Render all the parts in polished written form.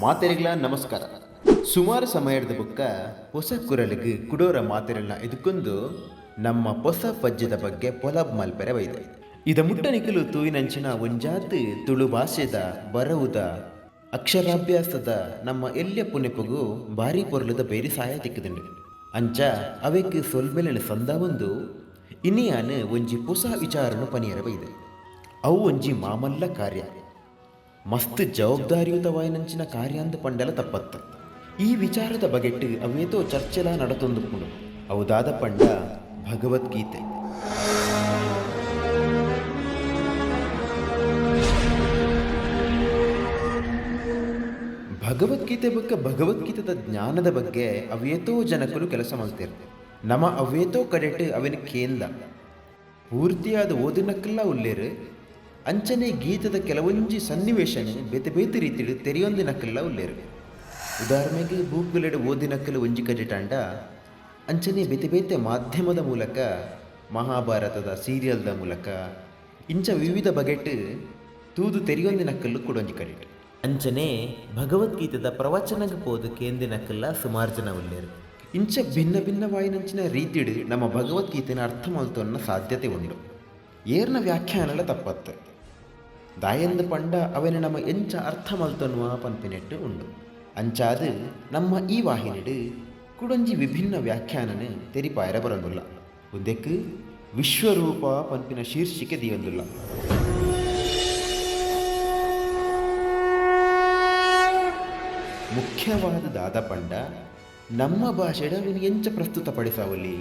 ಮಾತೆರೆಗ್ಲ ನಮಸ್ಕಾರ. ಸುಮಾರು ಸಮಯದ ಬೊಕ್ಕ ಪೊಸ ಕುರಲಿಗ್ ಕುಡೋರ ಮಾತೆರೆಲ್ನ ಎದುಕೊಂದು ನಮ್ಮ ಪೊಸ ಪಜ್ಜದ ಬಗ್ಗೆ ಪೊಲಬ್ ಮಲ್ಪೆರೆ ಬೈದೆ. ಇದ ಮುಟ್ಟ ನಿಕುಲು ತೂಯಿನಂಚಿನ ಒಂಜಾತ್ ತುಳು ಭಾಷೆದ ಬರವುದ ಅಕ್ಷರಾಭ್ಯಾಸದ ನಮ್ಮ ಎಲ್ಯ ಪುನೆಪುಗು ಬಾರಿ ಪೊರ್ಲುದ ಬೇರಿ ಸಾಯ ತಿಕ್ಕುದುಂಡು. ಅಂಚ ಅವೆಕ್ ಸೊಲ್ಮೆಲೆನ್ ಸಂದಾವೊಂದು ಇನಿಯಾನ್ ಒಂಜಿ ಪೊಸ ವಿಚಾರನು ಪನಿಯರ ಬೈದೆ. ಅವು ಒಂಜಿ ಮಾಮಲ್ಲ ಕಾರ್ಯ, ಮಸ್ತ್ ಜವಾಬ್ದಾರಿಯುತವಾಯಿನಂಚಿನ ಕಾರ್ಯಾಂದ್ ಪಂಡಲ ತಪ್ಪತ್ತು. ಈ ವಿಚಾರದ ಬಗೆಟ್ ಅವೇತೋ ಚರ್ಚೆಲಾ ನಡತೊಂದುಪ್ಪುಂಡು. ಅವು ದಾದ ಪಂಡ ಭಗವದ್ಗೀತೆ. ಭಗವದ್ಗೀತೆ ಬೊಕ್ಕ ಭಗವದ್ಗೀತೆದ ಜ್ಞಾನದ ಬಗ್ಗೆ ಅವೇತೋ ಜನಕುಲು ಕೆಲಸ ಮಲ್ತೆರ್. ನಮ ಅವೇತೋ ಕಡೆಟ್ ಅವೆನ್ ಕೇಂದ ಪೂರ್ತಿಯಾದ್ ಓದಿನಕ್ಲೆಲಾ ಉಲ್ಲೆರ್. ಅಂಚನೆ ಗೀತೆದ ಕೆಲವೊಂಜಿ ಸನ್ನಿವೇಶನ್ ಬೇತೆ ಬೇತೆ ರೀತಿಡ್ ತೆರಿಯೊಂದಿನಕ್ಲೆಲಾ ಉಲ್ಲೆರ್. ಉದಾರ್ಮೆಗ್ ಬೂಕುಲೆಡ್ ಓದಿನಕುಲು ಒಂಜಿ ಕಡೆಟಾಂಡ ಅಂಚನೆ ಬೇತೆ ಬೇತೆ ಮಾಧ್ಯಮದ ಮೂಲಕ ಮಹಾಭಾರತದ ಸೀರಿಯಲ್ದ ಮೂಲಕ ಇಂಚ ವಿವಿಧ ಬಗೆಟ್ ತೂದು ತೆರಿಯೊಂದಿನಕುಲು ಕುಡೊಂಜಿ ಕಡೆಟ್. ಅಂಚನೆ ಭಗವದ್ಗೀತೆದ ಪ್ರವಚನಗ್ ಪೋದು ಕೇಂದಿನಕುಲ್ಲ ಸುಮಾರ್ ಜನ ಉಲ್ಲೆರ್. ಇಂಚ ಭಿನ್ನ ಭಿನ್ನವಾಯಿನಂಚಿನ ರೀತಿಡ್ ನಮ್ಮ ಭಗವದ್ಗೀತೆನ ಅರ್ಥ ಮಲ್ತೊನ್ನ ಸಾಧ್ಯತೆ ಉಂಡು. ಏರ್ನ ವ್ಯಾಖ್ಯಾನಲ ತಪ್ಪತ್ತು. ದಾಯೆಂದ್ ಪಂಡ ಅವೆನ್ ನಮ ಎಂಚ ಅರ್ಥ ಮಲ್ತೊನ್ವ ಪನ್ಪಿನೆಟ್ ಉಂಡು. ಅಂಚಾದ್ ನಮ್ಮ ಈ ವಾಹಿನಿಡ್ ಕುಡೊಂಜಿ ವಿಭಿನ್ನ ವ್ಯಾಖ್ಯಾನನ್ ತೆರಿಪಾಯೆರೆ ಬರೊಂದುಲ್ಲ. ಉಂದೆಕ್ ವಿಶ್ವರೂಪ ಪನ್ಪಿನ ಶೀರ್ಷಿಕೆ ದೀಯೊಂದುಲ್ಲ. ಮುಖ್ಯವಾದ ದಾದ ಪಂಡ ನಮ್ಮ ಭಾಷೆಡ್ ಅವೆನ್ ಎಂಚ ಪ್ರಸ್ತುತಪಡಿಸಾವೊಲಿ,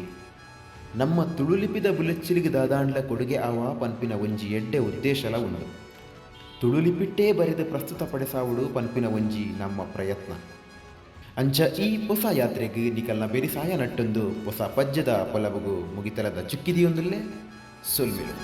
ನಮ್ಮ ತುಳುಲಿಪಿದ ಬುಲೆಚ್ಚಿಲ್ಗ್ ದಾದಾಂಡ್ಲ ಕೊಡುಗೆ ಆವಾ ಪನ್ಪಿನ ಒಂಜಿ ಎಡ್ಡೆ ಉದ್ದೇಶಲ ಉಂಡು. ತುಳುಲಿಪಿಟ್ಟೇ ಬರೆದ್ ಪ್ರಸ್ತುತಪಡಿಸಾವೊಡು ಪನ್ಪಿನ ಒಂಜಿ ನಮ್ಮ ಪ್ರಯತ್ನ. ಅಂಚ ಈ ಪೊಸ ಯಾತ್ರೆಗ್ ನಿಕಲ್ನ ಬೆರಿಸಾಯ ನಟ್ಟೊಂದು ಪೊಸ ಪಜ್ಜೆದ ಪೊಲಬುಗು ಮುಗಿತಲದ ಚುಕ್ಕಿ ದೀಯೊಂದುಲ್ಲೆ. ಸೊಲ್ಮೆಲು.